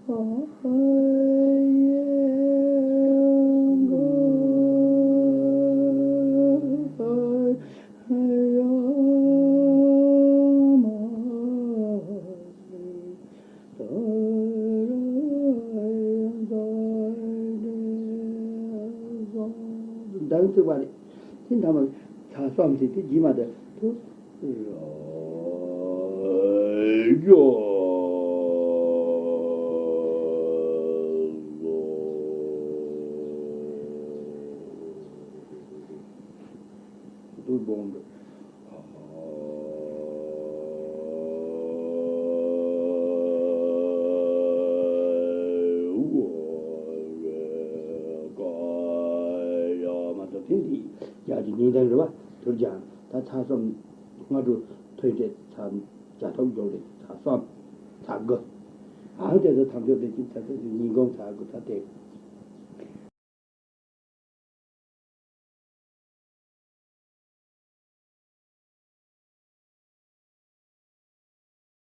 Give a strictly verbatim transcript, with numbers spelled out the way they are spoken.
འདང་བརྩེ་བ་རེད། དེ་འདྲ་མ་ཚ་བསམ་དེ་དེ་ཇི་མ་དེ་དུ། དུ་སྦོམ་དུ། མ་ཐོབ་ཐེངས་འདི་རྒྱ་གི་ཉིན་དང་རེ་བ་དུར་ཀྱང་ད་ཚ་སོམ་སྔ་དྲོ་ཐོས་འདྲེ་ཚ་བྱ་ཐོབ་འགྱོ་རེ་ཚ་སོམ་ཚ་དགུ། ཨང་དེ་ཚོ་ཐམས་ཅད་ལས་ཀྱི་ཚ་ཚ་ཉིན་གུང་ཚ་དགུ་ཚ་དེ།